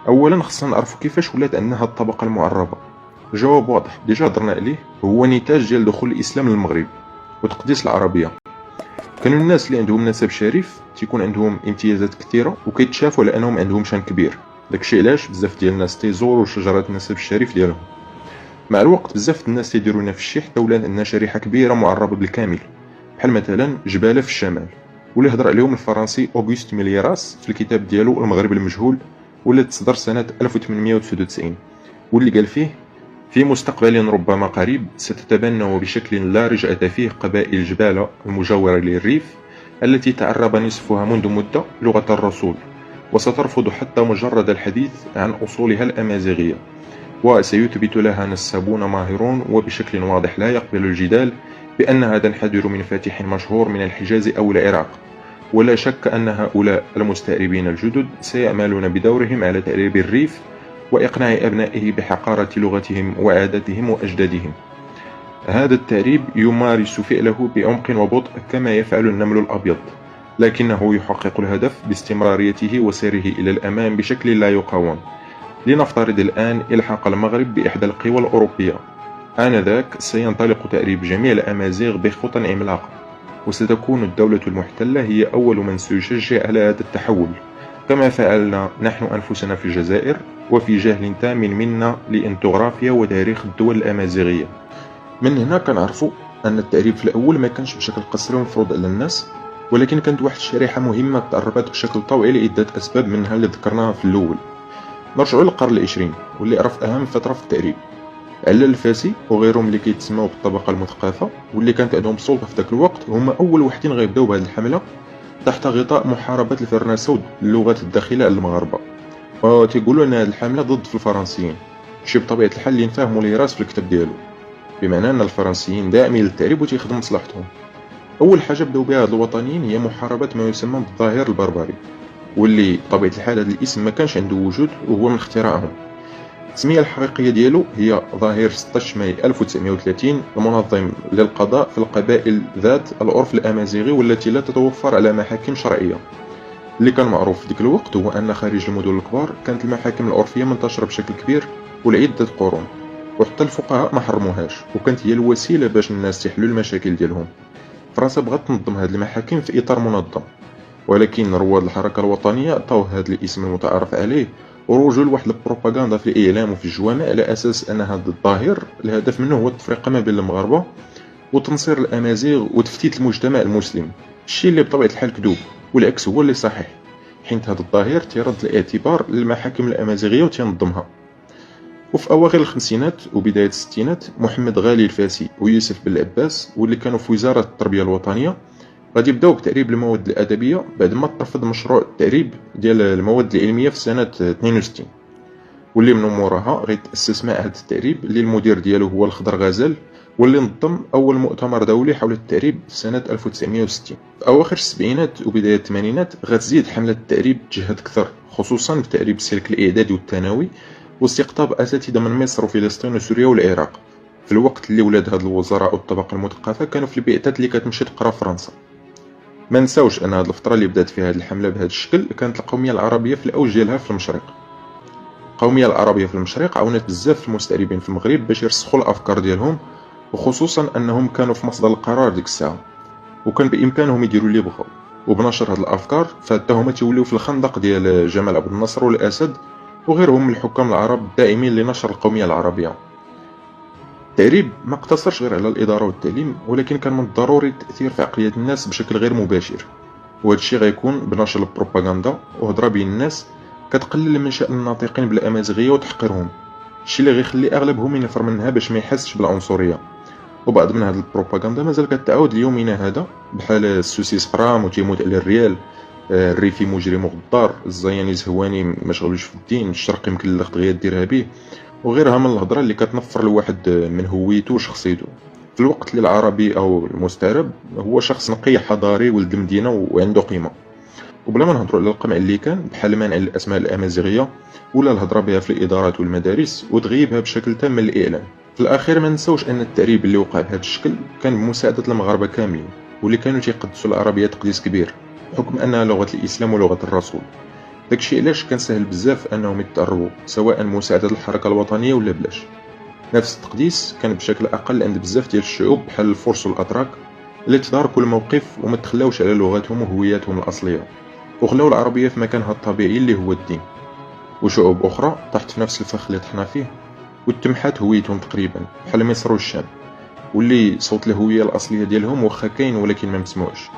اولا خصنا نعرفوا كيفاش ولات عندنا هاد الطبقة المعربه. الجواب واضح، déjà هضرنا عليه، هو نتاج ديال دخول الاسلام للمغرب وتقديس العربيه. كانوا الناس اللي عندهم نسب شريف تيكون عندهم امتيازات كثيرة وكيتشافوا على انهم عندهم شان كبير. داكشي علاش بزاف ديال الناس تيزوروا شجرة النسب الشريف ديالهم. مع الوقت بزاف الناس تيديروا نفس الشيء حتى ولات عندنا شريحة كبيرة معربه بالكامل، بحال مثلا جباله في الشمال، واللي هضر عليهم الفرنسي اوغوست ميليراس في الكتاب ديالو المغرب المجهول، واللي تصدر سنة 1899، واللي قال فيه: في مستقبل ربما قريب ستتبنى وبشكل لا رجعة فيه قبائل الجبالة المجاورة للريف التي تعرب نصفها منذ مدة لغة الرسول، وسترفض حتى مجرد الحديث عن أصولها الأمازيغية، وسيثبت لها نسابون ماهرون وبشكل واضح لا يقبل الجدال بأنها تنحدر من فاتح مشهور من الحجاز أو العراق. ولا شك أن هؤلاء المستعربين الجدد سيعملون بدورهم على تعريب الريف وإقناع أبنائه بحقارة لغتهم وعاداتهم وأجدادهم. هذا التعريب يمارس فعله بعمق وبطء كما يفعل النمل الأبيض، لكنه يحقق الهدف باستمراريته وسيره إلى الأمام بشكل لا يقاوم. لنفترض الآن إلحاق المغرب بإحدى القوى الأوروبية، آنذاك سينطلق تعريب جميع الأمازيغ بخطى عملاقة، وستكون الدولة المحتلة هي أول من سيشجع على هذا التحول، كما فعلنا نحن أنفسنا في الجزائر، وفي جهل تام منا لإنتوغرافيا وتاريخ الدول الأمازيغية. من هنا كنعرفوا أن التعريب في الأول ما كانش بشكل قسري ومفروض على الناس، ولكن كانت واحد الشريحة مهمة تعربت بشكل طوعي لعدة أسباب، منها اللي ذكرناها في الأول. نرجعوا للقرن العشرين واللي عرف أهم فترة في التعريب. علال الفاسي وغيرهم اللي كيتسموا بالطبقة المثقفة واللي كانت عندهم سلطة في ذاك الوقت، هما أول وحدين غيبداو بهذه الحملة تحت غطاء محاربة الفرنسة واللغات الداخلة على المغاربة. وتيقولوا أن هذه الحملة ضد في الفرنسيين، شي بطبيعة الحال اللي نفاه موليراس في الكتاب ديالو، بمعنى أن الفرنسيين داعمين للتعريب وتيخدموا مصلحتهم. أول حاجة بداو بها هاد الوطنيين هي محاربة ما يسمى بالظاهر البربري، واللي بطبيعة الحال هذا الاسم ما كانش عنده وجود وهو من اختراعهم. التسمية الحقيقية ديالو هي ظهير 16 ماي 1930 المنظم للقضاء في القبائل ذات العرف الأمازيغي والتي لا تتوفر على محاكم شرعية. اللي كان معروف في ديك الوقت هو أن خارج المدن الكبار كانت المحاكم العرفية منتشرة بشكل كبير ولعدة قرون، وحتى الفقهاء ما حرموهاش، وكانت هي الوسيلة باش الناس تحلوا المشاكل ديالهم. فرنسا بغات تنظم هذه المحاكم في إطار منظم، ولكن رواد الحركة الوطنية عطاو هذا الاسم المتعارف عليه وروجوا لواحد البروباغندا في الإعلام وفي الجوامع على أساس أن هذا الظاهر الهدف منه هو التفرقة ما بين المغاربة وتنصير الأمازيغ وتفتيت المجتمع المسلم، الشيء اللي بطبيعة الحال كذوب، والعكس هو اللي صحيح، حيت هذا الظاهر تيرد الاعتبار للمحاكم الأمازيغية وتنظمها. وفي أواخر الخمسينات وبداية الستينات محمد غالي الفاسي ويوسف بالعباس واللي كانوا في وزارة التربية الوطنية غادي يبداو بتعريب المواد الأدبية بعد ما ترفض مشروع التعريب ديال المواد العلمية في سنة 62، واللي من موراها غيتأسس معهد التعريب اللي المدير ديالو هو الخضر غزال، واللي نظم أول مؤتمر دولي حول التعريب في سنة 1960. في أواخر السبعينات وبداية الثمانينات غتزيد حملة التعريب تجهد أكثر، خصوصا بتعريب السلك الإعدادي والثانوي واستقطاب أساتذة من مصر وفلسطين وسوريا والعراق، في الوقت اللي ولاد هاد الوزراء والطبقة المثقفة كانوا في البعثات اللي كتمشي تقرا في فرنسا. ما نساوش ان هاد الفترة اللي بدات فيها هاد الحملة بهذا الشكل كانت القومية العربية في الاوج ديالها في المشرق. القومية العربية في المشرق عاونت بزاف المستعربين في المغرب باش يرسخوا الافكار ديالهم، وخصوصا انهم كانوا في مصدر القرار ديك الساعة وكان بامكانهم يديروا اللي بغاو. وبنشر هاد الافكار فحتى هما تيوليو في الخندق ديال جمال عبد الناصر والاسد وغيرهم من الحكام العرب الداعمين لنشر القومية العربية. التعريب ما اقتصرش غير على الإدارة والتعليم، ولكن كان من الضروري التأثير في عقلية الناس بشكل غير مباشر، وهذا الشيء غيكون بنشر البروباغندا وهضرة بين الناس كتقلل من شأن الناطقين بالأمازيغية وتحقرهم، الشيء اللي غيخلي أغلبهم ينفر منها باش ما يحسش بالعنصرية. وبعض من هذه البروباغندا مازال كتعاود ليومنا هذا، بحال السوسيس حرام وتيموت على الريال، الريفي مجرم وغدار، الزياني زهواني ما شغلوش في الدين، الشرقي مكلخ دغيا ديرها به، وغيرها من الهضرة اللي كتنفر الواحد من هويته وشخصيته. في الوقت اللي العربي او المستعرب هو شخص نقي حضاري ولد المدينة وعنده قيمة. وبلا ما نهضروا على القمع اللي كان بحال منع الاسماء الامازيغية ولا الهضرة بها في الادارات والمدارس وتغيبها بشكل تام من الاعلام. في الاخير ما نساوش ان التعريب اللي وقع بهذا الشكل كان بمساعدة المغاربة كاملين، واللي كانوا تيقدسوا العربية تقديس كبير بحكم انها لغة الاسلام ولغة الرسول. داكشي علاش كان سهل بزاف انهم يتعربوا، سواء مساعدة الحركة الوطنية ولا بلاش. نفس التقديس كان بشكل اقل عند بزاف ديال الشعوب بحال الفرس والاتراك اللي تداركوا الموقف وما تخلاوش على لغتهم وهوياتهم الاصلية، وخلاو العربية في مكانها الطبيعي اللي هو الدين. وشعوب اخرى طاحت في نفس الفخ اللي طحنا فيه وتمحات هويتهم تقريبا، بحال مصر والشام، واللي صوت الهوية الاصلية ديالهم واخا كاين ولكن ما مسموعش.